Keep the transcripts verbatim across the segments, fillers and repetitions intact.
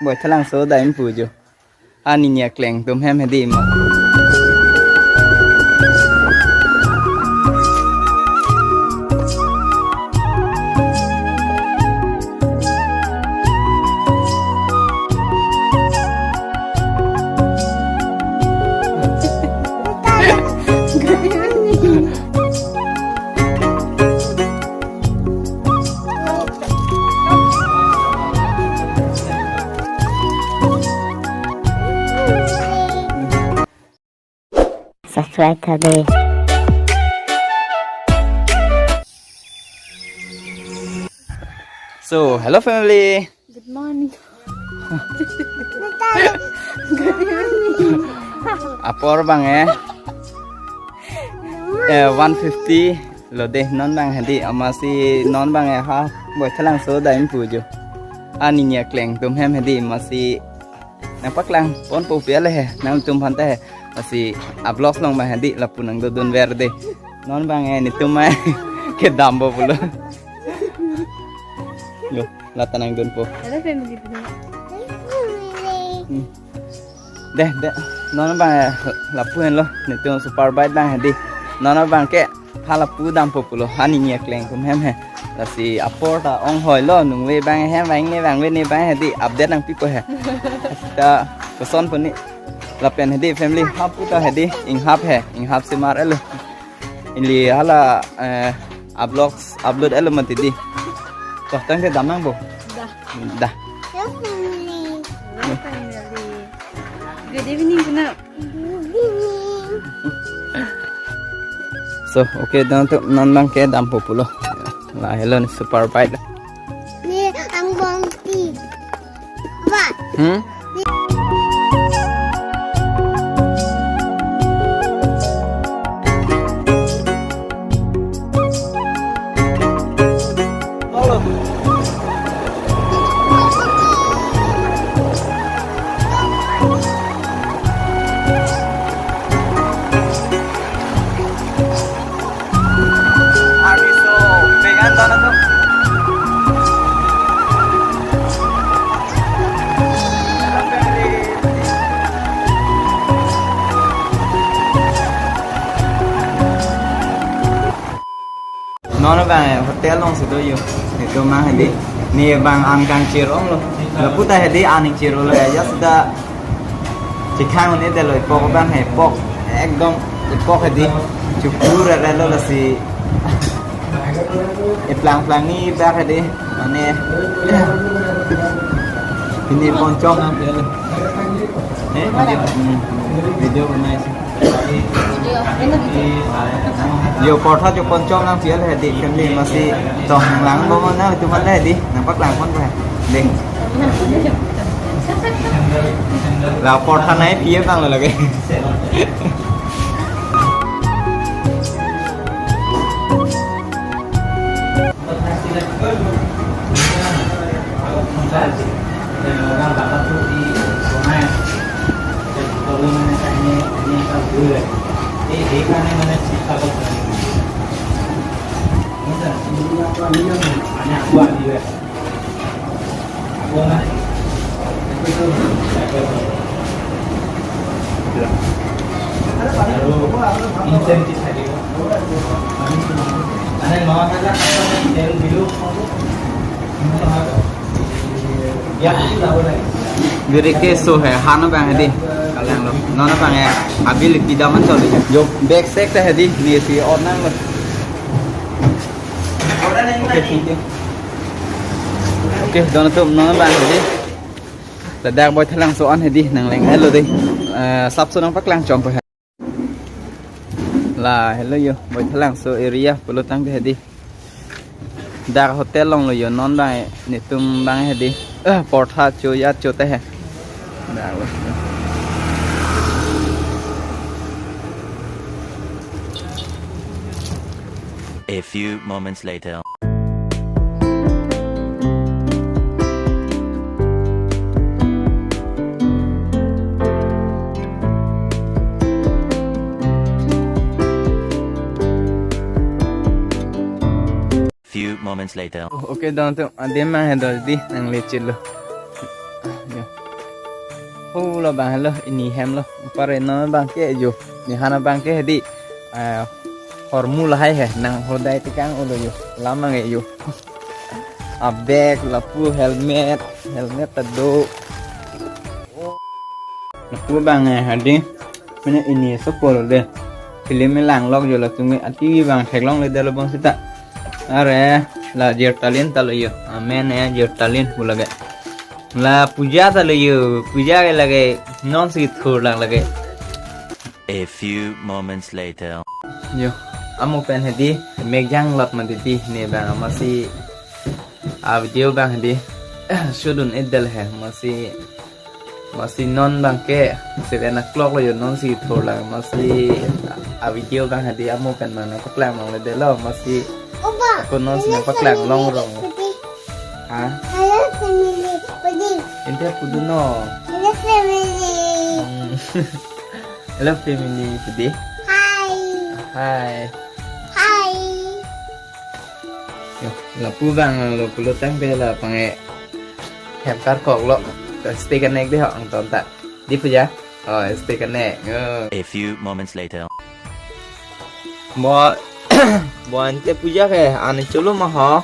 Boithalangso dam pu jo. Ani nia kleng atum hem hedi ma. Subscribe tha de. So, hello family. Good morning. Good evening. Apor abang eh. Eh, one fifty lo de, non abang hedi, amatsi non abang eh ha Boithalangso dam pu jo. Ani nia kleng atum hem hedi, amatsi nangpaklang ponpo pu le he, nangtum aphan ta he. Amatsi a-vlogs along abang hedi lapu nangdodun ver de. Non abang eh netum mai kedampo pulo. Yo, lata nangdunpo. Hello family. Hmm. Deh, deh. Non abang eh lapu henlo, netum super bike abang hedi. Non abang ke ha lapu dampo pulo, ani nia kleng atum hem he. Lasi apor ta ong hoi lo, nungve abang hem, vangve, vangve ne abang hedi, update nangpipo he. Ta koson pu ne. Lapen hedi family, hapu ta hedi, inghap he, inghap si mar-et lo. Ili hala, eh, a-vlogs upload-et lo mati di. Toh, tangte dam nangpo. Dah. Dah. Hello family. Hello family. Good evening, Kuna. So, okay, dam tu non abang ke dampo pulo. Lahelo ne super bike. Ni ang bongti. Ba. Hmm? Army so, pegan dana tu. Non abang eh hotel alongsi do yo. Netum abang hedi. Ne abang an kangchir-ong lo. Lapu ta hedi an ingchir-o lo ya. Just da chikhang un-edetlo ipok abang he, ipok. Ekdom ipok hedi. Chukur re lo lasi. Iplang plang ni bak hedi. Mane. Pini ponchong. Eh, video. Hmm. Video nice. Yo, portha jo ponchong nangpi le hedi family amatsi tong lang bo mo na tu man le hedi nangpaklang pon ko he. Ding. La portha nangpi abang lo lake. Giri ke so he, han abang hedi. Kalang lo. Non abang he, ability daman choli. Jo, back side ta hedi, nesi on nang lo. Okay, thank you. Okay, don atum non abang hedi. Ladak Boithalangso an hedi, nangleng-et lo de. Eh, sapso nangpaklang chompo he. Lahelo yo, Boithalangso area pulo tangte hedi. Dak hotel along lo yo, non abang netum abang hedi. Eh, portha cho ya cho te he. Dak lo. A few moments later. Few moments later. Okay, don atum, adim ma he do di, nangle chilo. Ho lo bang lo, ini hem lo. Pare non bangke jo. Ni hana bangke hedi. Ah, hormu lahai he, nang hodai tekang olo jo. Lamang e jo. A bag, lapu helmet, helmet ta do. Lapu bang e hedi. Mene ini so pol de. Film lang lok jo la tumi ati bang theklongle de lo bang sita. Are la Jertalin ta lo jo. Amen e Jertalin pu lage. La puja ta lo jo. Puja ke lage non si thur lang lage. A few moments later. Jo, amo pen hedi, mek jang lot ma titi, ne bang amatsi, a video bang hedi, sudun edel he, amatsi, amatsi non bangke, seven o'clock lo jo non si thur lang, amatsi, a video bang hedi, amo pen bang nangpaklang longle de lo, amatsi, Oba, ako non si nangpaklang long rong. Pudi. Ha? Hello family, pudi. Ente pudu no. Hello family. Hmm. Hello family, pudi. Hi. Hi. Hi. Jo, lapu bang lo pulo tangte la pang e hem karkok lo. Stay connect de ho angton ta. Di puja. Oh, stay connect. Oh. A few moments later. Bo, bo ante puja ke, ani cholo ma ho?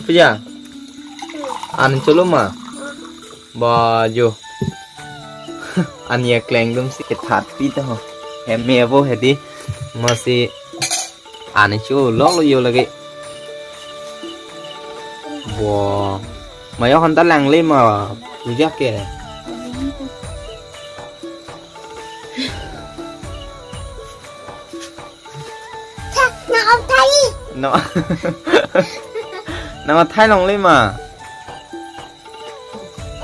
Puja. Ani cholo ma? Bo jo. Ani akleng dum si kethat pi ta ho. Hem me abo hedi. Amatsi ani cholok lo jo lagi. Bo. Mayo hanta langle ma. Puja ke. Tha, nang othai. No. Nang othai longle ma.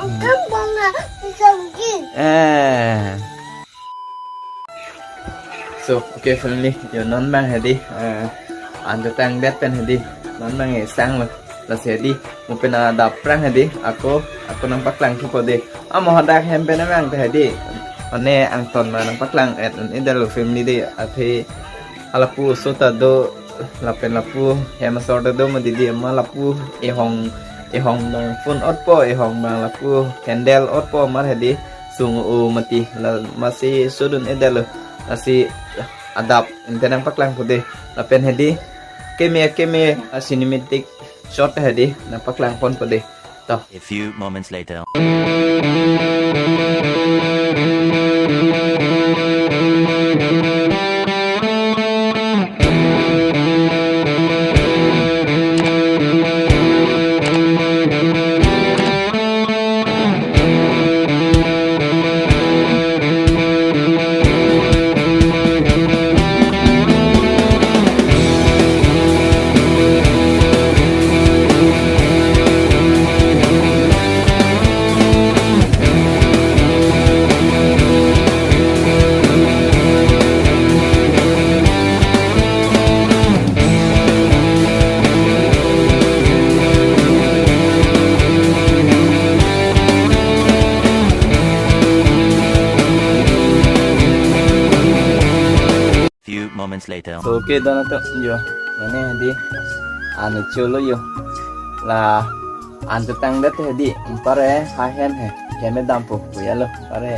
Okam bang na pisang jin. Eh. So, okay family, jo non bang hedi, eh, an chetang det pen hedi, non bang e sang lo. Lasi hedi, mo pen adap prang hedi, ako, ako nangpaklang thupo de. Amo hadak hem pen amang te hedi. One angton ma nangpaklang et un edel family de, athe, alapu so ta do, lapen lapu hem asor ta do ma titi, ama lapu ehong, ehong bang phone otpo, ehong bang lapu handle otpo mar hedi, sung o mati, la amatsi sudun edel lo, lasi adap ente nangpaklangpo de, lapen hedi, keme keme a cinematic shot hedi nangpaklang ponpo de. To. A few moments later. Few moments later. So, okay, don atum jo. Mane hedi ani cholo jo. La an chetang det hedi. Pare ha hem he. Hem dampo puya lo. Pare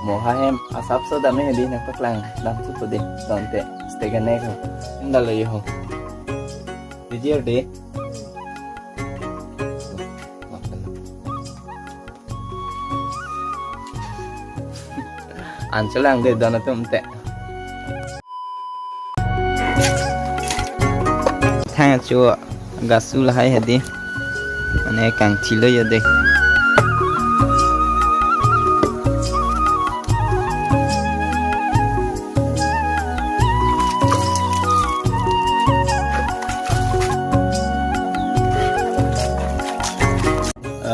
mo ha hem asap so dam hedi nangpaklang dam thupo de. Don te. Stay connect ho. Inda lo jo ho. Video de. An chelang de don atum te. Thang achu gasu lahai hedi. Mane kangthi lo jo de.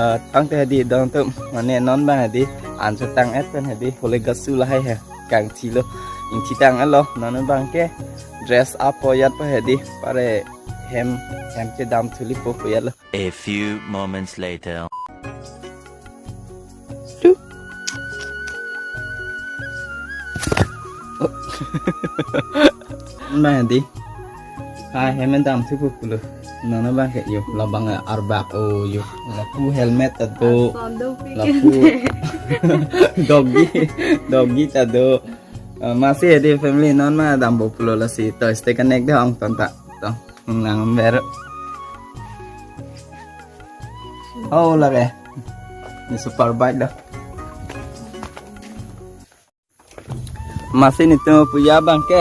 Eh, tangte hedi don atum, mane non bang hedi, an chetang et pen hedi, hole gasu lahai he, kangthi lo, ingthi tang et lo, non bangke, dress up po jat po hedi, pare hem, hem chedam thuli po po jat lo. A few moments later. Tu. Oh. Bang hedi. Ha, hem dam thupo pulo. Non abang ke yo, labang arbak o yo. Lapu helmet ta do. Sondo pi. Lapu doggy, doggy ta do. Eh, masi hedi family non ma dampo pulo lasi to stay connect de ong ton ta. To nang ber. Oh lake. Ni super bike do. Masi nelitum puya abang ke